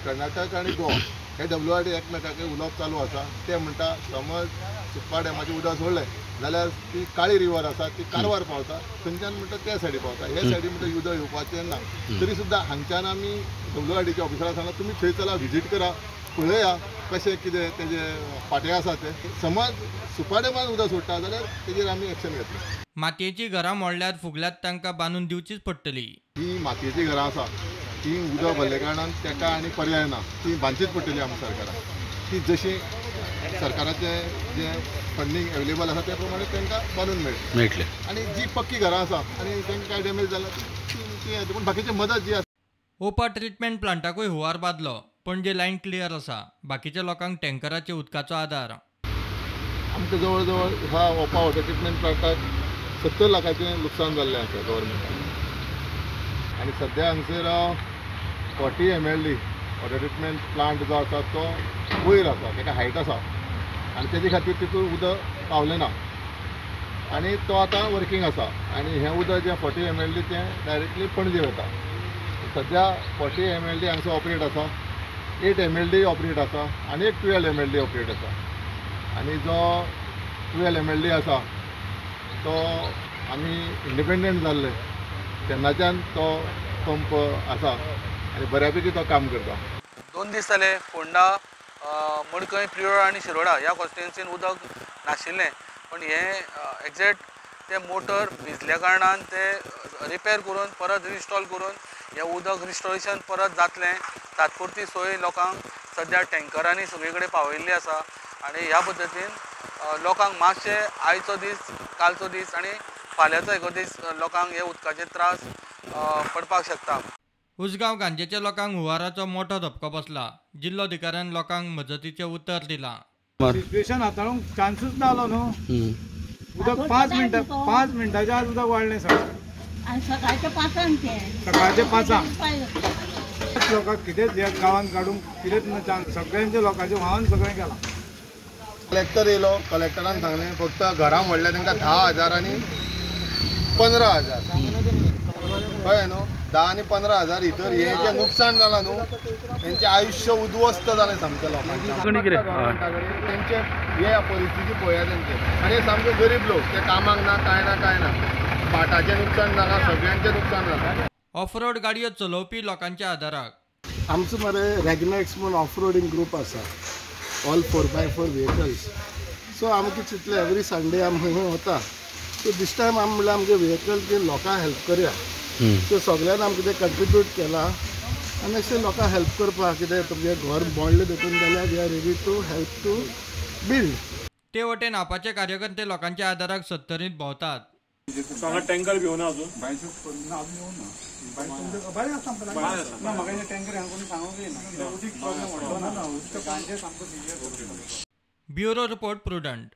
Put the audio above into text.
कर्नाटक आनी गोवा हे WRD एकमेकाक उलोवप चालू आसा. ते म्हणटा समज सुप्पा डॅमाचें उदक सोडलें जाल्यार ती काळी रिवर आसा ती कारवार पावता, थंयच्यान म्हणटा त्या सायडी पावता, हे सायडी म्हणटा उदक येवपाचें ना. तरी सुद्दां हांगच्यान आमी WRDच्या ऑफिसराक सांगला तुमी थंय चला, विजीट करा, पळया कशें कितें तेजे फाटे आसा ते. समज सुप्पा डॅमान उदक सोडटा जाल्यार तेजेर आमी एक्शन घेतले. मातयेचीं घरां मोडल्यार फुगल्यात तांकां बांदून दिवचीच पडटली. ही मातयेचीं घरां आसा ती उदक भरले कारणान ताका आनी पर्याय ना, ती बांदचीच पडटली आमकां सरकाराक. ती जशी सरकाराचें जें फंडींग एवेलेबल आसा त्या प्रमाणे तांकां बांदून मेळटलें. आनी जी पक्की घरां आसा आनी तांकां कांय डॅमेज जाला ती, पूण बाकीची मदत जी आसा. ओपा ट्रिटमेंट प्लांटाकूय हुंवार बादलो. पणजे लायन क्लियर आसा, बाकीच्या लोकांक टँकराचे उदकाचो आदार. आमकां जवळ जवळ ह्या ओपा वॉटर ट्रिटमेंट प्लांटाक 70 लाखाचें लुकसाण जाल्लें आसा गव्हर्मेंटाक. आनी सद्या हांगसर 40 MLD water treatment plant जो आसा तो वयर आसा, ताका हायट आसा आनी तेजे खातीर तितून उदक पावलें ना आनी तो आतां वर्कींग आसा. आनी हें उदक जें 40 MLD तें डायरेक्टली पणजे वता. सद्या 40 MLD हांगसर ऑपरेट आसा, 8 MLD operate आसा आनी एक 12 MLD operate आसा. आनी जो 12 MLD आसा तो आमी इंडिपेंडंट जाल्ले तेन्नाच्यान तो पंप आसा आनी बऱ्यापैकी तो काम करता. 2 दीस जाले फोंडा, मडकय, प्रियोळ आनी शिरोडा ह्या कॉन्स्टिट्युएन्सीन उदक नाशिल्लें, पण हें एग्जॅक्ट ते मोटर भिजल्या कारणान ते रिपेर करून परत रिस्टॉल करून हें उदक रिस्टोरेशन परत जातलें. तात्पुरती सोय लोकांक सद्या टँकरांनी सगळे कडेन पावयल्ली आसा आनी ह्या पद्दतीन लोकांक मातशें आयचो दीस, कालचो दीस आनी फाल्यांचो एक दीस लोकांक हे उदकाचे त्रास पडपाक शकता. उसगांव गांजेच्या लोकांक हुंवाराचो मोठो धपको बसला. जिल्लोधिकाऱ्यान लोकांक मजतीचें उतर दिलां. सिच्युएशन हाताळूंक चान्सूच ना आलो न्हू. उदक 5 मिनटां 5 मिनटाच्या आत उदक वाडलें सगळें. सकाळच्या 5 सकाळच्या 5 लोकांक कितेंच ह्या गांवांत काडूंक कितेंच ना चान्स, सगळ्यांच्या लोकांचें व्हांवन सगळें गेलां. कलेक्टर येयलो, कलेक्टरान सांगलें फक्त घरां व्हडल्या तांकां 10,000 आनी 15,000, कळ्ळें न्हू, 10 आनी 15,000 भितर हें जें नुकसाण जालां न्हू तेंचें आयुश्य उद्ध्वस्त जालें सामकें लोकांचें. तेंचे हे परिस्थिती पळया तेंचे. आनी सामके गरीब लोक, ते कामाक ना कांय ना कांय ना, भाटाचें नुकसान जालां, सगळ्यांचें नुकसान जालां. ऑफ रोड गाडयो चलोवपी लोकांच्या आदाराक आमचो मरे रेगनॅक्स म्हूण ऑफ रोडींग ग्रूप आसा, ऑल 4x4 vehicles. सो आमी कितें चिंतलें एवरी संडे आमी खंय वता, सो दीस टायम आमी म्हणल्यार आमगे व्हेकल की लोकांक हेल्प करया. सो सगळ्यान आमकां कितें कंट्रिब्यूट केलां आनी अशें लोकांक हेल्प करपाक कितें तुमगें घर मोडलें देखून जाल्यार we are ready to help to build. ते वटेन आपाचे कार्यकर्ते लोकांच्या आदाराक सत्तरींत भोंवतात. टँकर घेवन अजून ब्युरो रिपोर्ट, प्रुडंट.